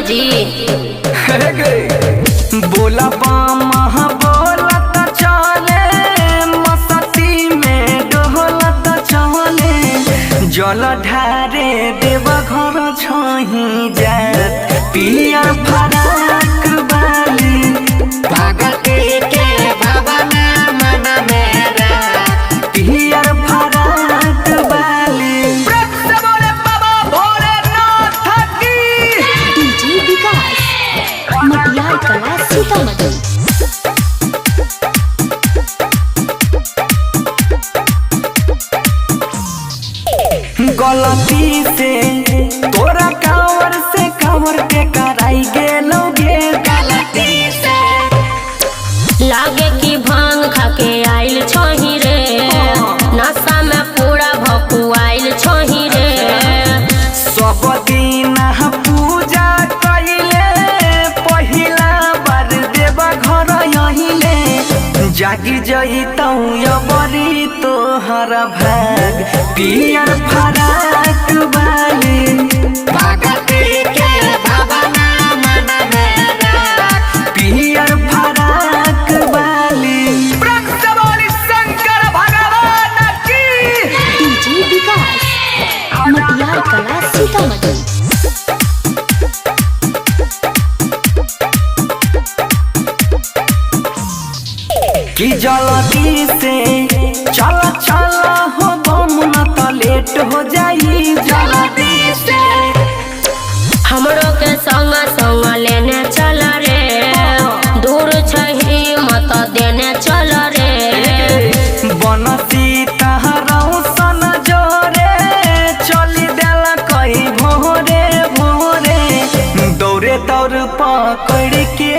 सुनिए जी। बोला बामा बोला त चले, मस्ती में डोला त चले, जल ढारे देव घर छही जात पिया फराक बाली। भगती के भावना मन मेरा पियर फराक बाली। प्रेम से बोले बाबा भोलेनाथ की। डीजे विकास मटियार कला सीतामढ़ी। गलती से तोरा कांवर से कांवर के कराई गेलो गे गलती से। लागे कि भांग खाके आइल छही रे, नशा में पूरा भकुआइल छही रे। सब दिन पूजा कइले पहिला बार देव घर अहिले, जागी जइतौ अबरी तोहर भाग पियर फराक बाली। भगती के भावना मन मेरा पियर फराक बाली। प्रेम से बोली शंकर भगवान की। डीजे विकास मटियार कला सीतामढ़ी। कि जल्दी से चल चल हो बम न त लेट हो जाई जल्दी से। हमरो के संग संग लेने चल रे, दूर छही मत देने चल रे। बनसी तहरौ सन जोरे चली देला कई भोरे भोरे, दौड़े दौड़ पकड़ के